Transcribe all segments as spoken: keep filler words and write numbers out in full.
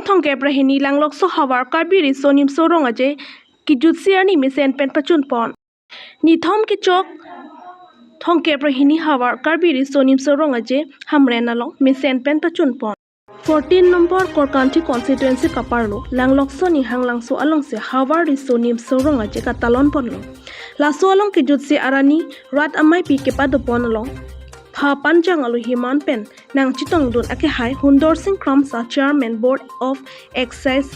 Thongkep ra hini Langlokso havar Karbi Riso Nimso Rong Aje kejutsi arni mesen pen pachun pon. Nithom kechok Thongkep ra hini havar Karbi Riso Nimso Rong Aje Hamren along mesen pen pachun pon. Fourteen number Korkanthi constituency kaparlo Langlokso Nihang Langso alongsi havar Riso Nimso Rong Aje katalon ponlo. Laso along kejutsi arni rat ameipi kepado pon along pha panjang alohi man pen nangchetongdun akehai Hundor Sing Kramsa, Chairman Board of Excise,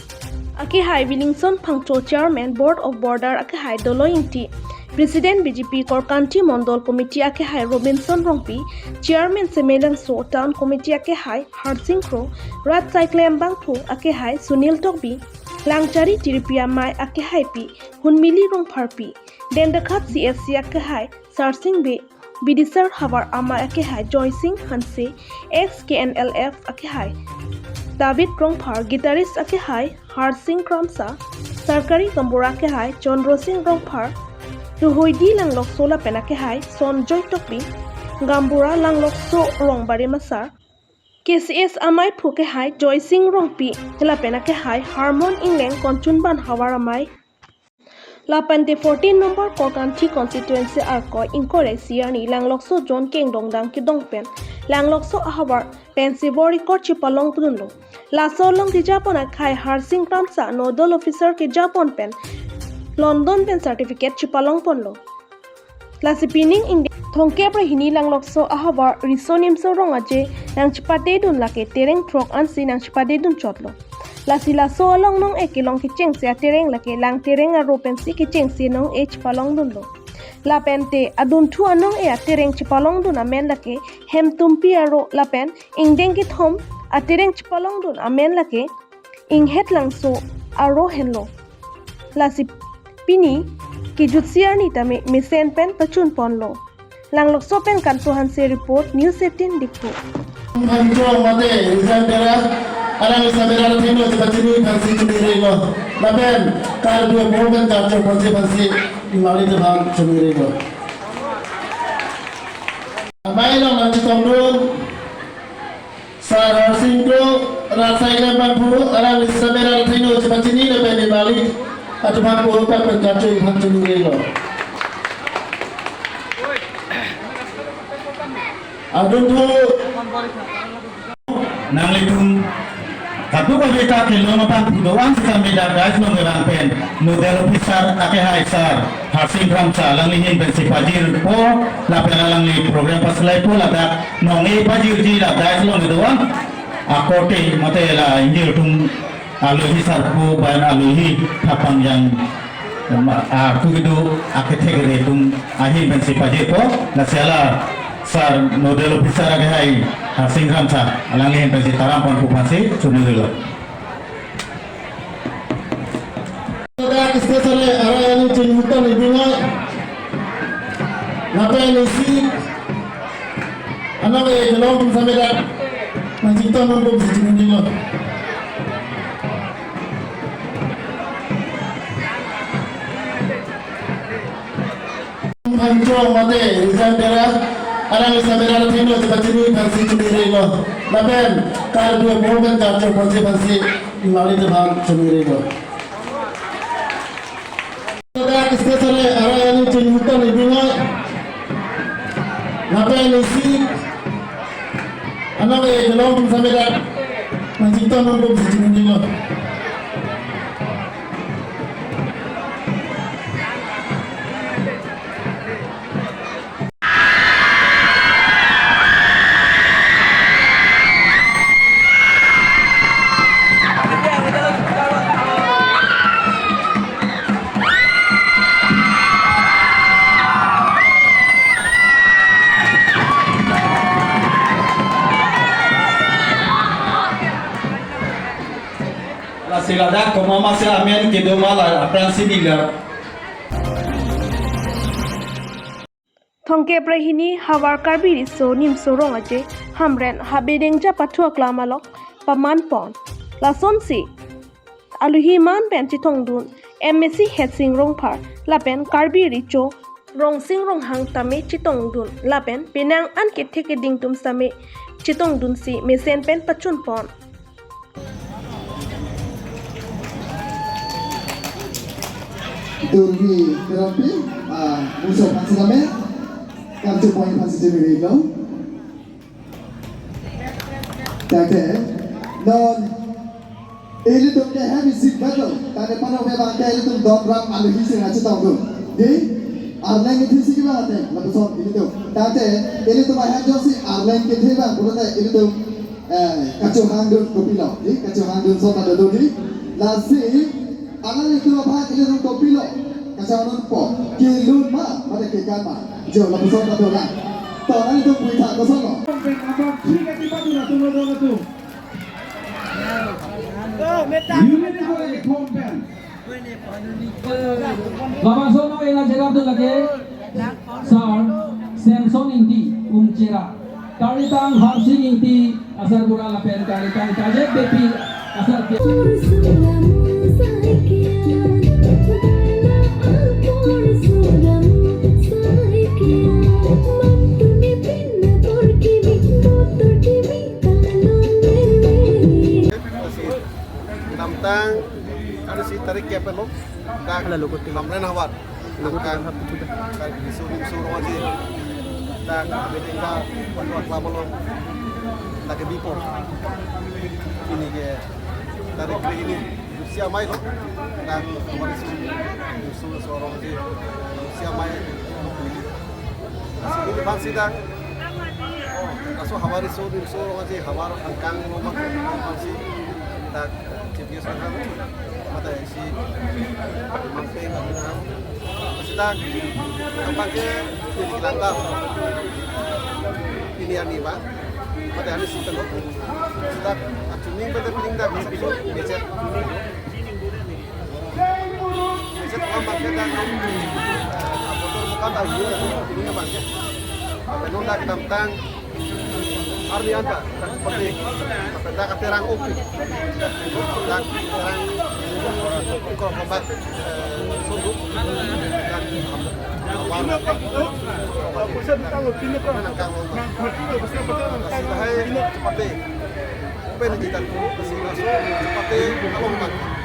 akehai Willingson Phangcho, Chairman Board of Border, akehai Doloi Ingti, President B J P Korkanthi Mondol Committee, akehai Robinson Rongpi, Chairman Semelangso Town Committee, akehai Harsing Kro, rat saiklem bangphu akehai Sunil Tokbi, Langchari Tiripi amei akehaipi Hunmili Rongpharpi, Dendakhat C S C akehai Sarsing Bey, Bidisar havar amei akehai Joysing Hanse, ex K N L F akehai David Rongphar, guitarist akehai Harsing Kramsa, sarkari gaonbura akehai Chandra Sing Rongphar, Ruhoidi Langlokso lapen akehai Sonjoy Tokbi, gaonbura Langlokso Rongbari Masar, K C S ameiphu akehai Joysing Rongpi, lapen akehai Harmon Ingleng Konchunban havar amei. Lapen te fourteen number Korkanthi constituency arko ingkoi ra isi arni Langlokso John Kengdongdang kedong pen Langlokso ahavar pensi bor-i kor chepalongdunlo. Laso along kejapon akehai Harsing Kramsa nodal officer kejapon pen London pen certificate chepalong ponlo. Lasi pining ingdeng Thongkep ra hini Langlokso ahavar Riso Nimso Rong Aje nangchepatedun lake tereng throk ansi nangchepatedun chotlo. Lasi laso along nong-e kelong kechengsi atereng lake Langtereng aro pensi kechengsi nong-e chepalongdunlo. Lapen te adunthu anong-e atereng chepalongdun amen lake Hemtumpi aro lapen ingdeng kethom atereng chepalongdun amen lake Inghet Langso aro henlo. Lasi pini kejutsi arni tame mesen pen pachun ponlo. Langlokso pen Kanto Hanse report, News eighteen Diphu. Phangcho mate Rizal Bera, alang Rizal Bera athengno chepachini aphansi choningri lo. Lapen Karbi Anglong pen Karcho Ponsi aphansi ningmali aphan choningri lo. Amei along nangchetongdun Sar Harsing Kro, rat saiklem bangphu, alang Rizal Bera athengno chepachini lapen ningmali atum aphan po pak pen Karcho aphan choningri lo. Adunthu nanglitum kadokave ta kelong abangphu do-an sitame dak dais along kevang pen nodal officer akehai Sar Harsing Kramsa alangli ahin pensi pajirpo lapen alangli program paslaipo, ladak nong-e pajirji dak dais along kedo-an akorte mate la ingjir atum alohi sarpo pen alohi thapang yang ma-, a, kugidu akethek re atum ahin pensi pajirpo, lasi hala Sar nodal officer akehai Harsing Kramsa alangli ahin pensi taram ponpo aphansi choningri lo. Dak stage ale arai ani chinghutan ibingai. Lapen isi anong-e kelong atum sitame dak nangchetongdun ponpo aphansi choningri lo. Phangcho mate Rizal Bera, alang Rizal Bera athengno chepachini aphansi choningri lo. Lapen Karbi Anglong pen Karcho Ponsi aphansi ningmali aphan choningri lo. Dak stage ale arai ani chinghutan ibingai. Lapen isi anong-e kelong atum sitame dak nangchetongdun ponpo aphansi choningri lo. Lasi ladak komat masi amen kedo ma la aphrangsi ningla. Thongkep ra hini havar Karbi Riso Nimso Rong Aje Hamren Habe Dengja Pathu Aklam along paman pon. Lasonsi alohi man pen chetongdun M A C Hetsing Rongphar lapen Karbi Recho Rongsing Ronghang tame chetongdun lapen penang an kethek keding atum sitame chetongdunsi mesen pen pachun pon. Durvi Teronpi, ah, muso aphan sitame, karju point aphan si chini rilo. Tangte, non, ilitum ke heavy seat battle, tangte pano ke bang ke ilitum don ram alu hi sing achu tong dun. Di, arleng ke thisi ke bang ate, lapuson ilitum. Tangte, ilitum ahem josi arleng kethe bang, pulote ilitum, eh, kachohang dun kopilo, di, kachohang dun sota dodun di. Lasi, alanglitum aphan ilitum kopilo, kachonunpo, kelun ma, mate kekan ma, jo, lapuson ta dolang. To, alanglitum puitha, kosonlo. Pen number three kati patu na tulo dolo tu. Unit ko e phone pen. Lapuson non ena jerap do lake, Sir Samson Ingti, Umchera. Karitang Harsing Ingti, asarbura lapen karitang Kajek Beypi, asar Kedamtang, ano si tarik kep lo, dak Lamren havar, nangkang, kali Riso Nimso Rong Aje, dak Bedengka, Pondok Aklam along, dak ke Bipo. Pini ke tarik kre-hini, Lucia Mai lo, dak havar Riso Nimso Rong Aje, Lucia Mai. Lasi pini aphan si dak, laso havar Riso Nimso Rong Aje havar angkang lo ma aphan si dak Chief Guest kan, mate si Mampeng kan. Lasi dak abang ke pini kelanta, pini arni ba, mate arni si telo. Lasi dak achuning pada pining dak sabso becek. Bisa tukang bangke dak, eh, motor bukan dah, iya, ini bangke. Penuh dah kedamtang, arni anta, dak seperti, dak keterang opi, dak keterang, kalau kombat, eh, sunduk, dak awal, nangkang lomba. Masih bahaya, seperti, pen kita, masih masuk, seperti, kalau kombat.